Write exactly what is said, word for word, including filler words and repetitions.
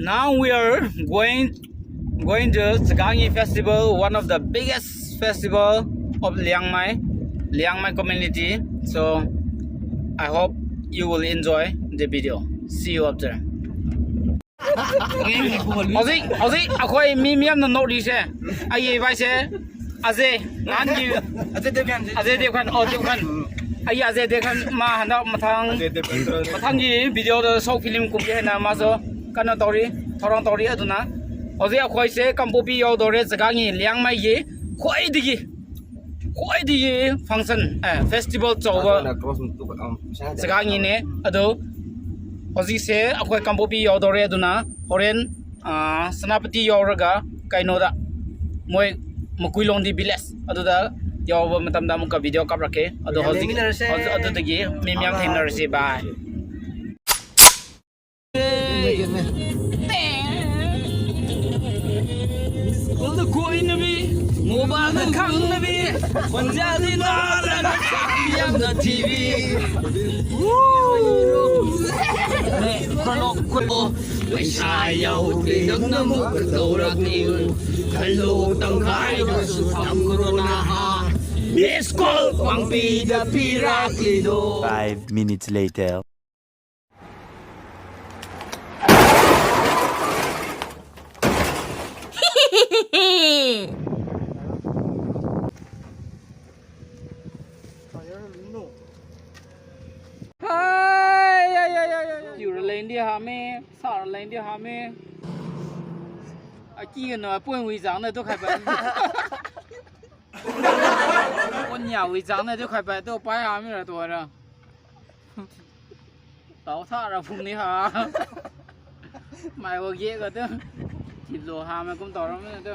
Now we are going going to Chagangi Festival, one of the biggest festival of Liangmai, Liangmai community. So I hope you will enjoy the video. See you after. Hojik, hojik, akhoi mi miam na nodi se. Ai bai se. Ajay, ngan di. Ajay Devgan. Ajay Devgan, oh, Devgan. Ai Ajay Devgan ma handa mathang. Ajay Devgan. Mathang gi video do short film kum di hai na ma so. Kana taori, thorang taori aduna. Hojik akhoi se Kangpokpi yaodore Chagangi Liangmai gi. Khoi digi. Khoi digi function, eh, festival chaoba. Chagangi ne, ado. Hojik se akhoi Kangpokpi yaodore aduna. Horen, ah, Senapati yaoraga kaino da. Moi Makuilongdi village. Aduda yaoba matamda muka video kap rakhe. Ado hojik, hojik adudagi mi miam thengnarse. Bye. Mobile na khang na bi, khonja di na la na, yang na T V. Woo! Paisa yao de dang na mu ka dau ra ni. Hello, tang kai na su tam corona ha. Miss call pang pi da pi ra ki do. Five minutes later. Hai, ya, ya, ya, ya, ya. Tiu ra leng di ha me, sa ra leng di ha me. Aki no apoi wi jang na tu khai pa. Konya wi jang na tu khai pa tu pai ha mi ra tu ra. Tao tha ra phung ni ha. Mai wa ge ga tu. Tip lo ha mai kum tao ra mi tu.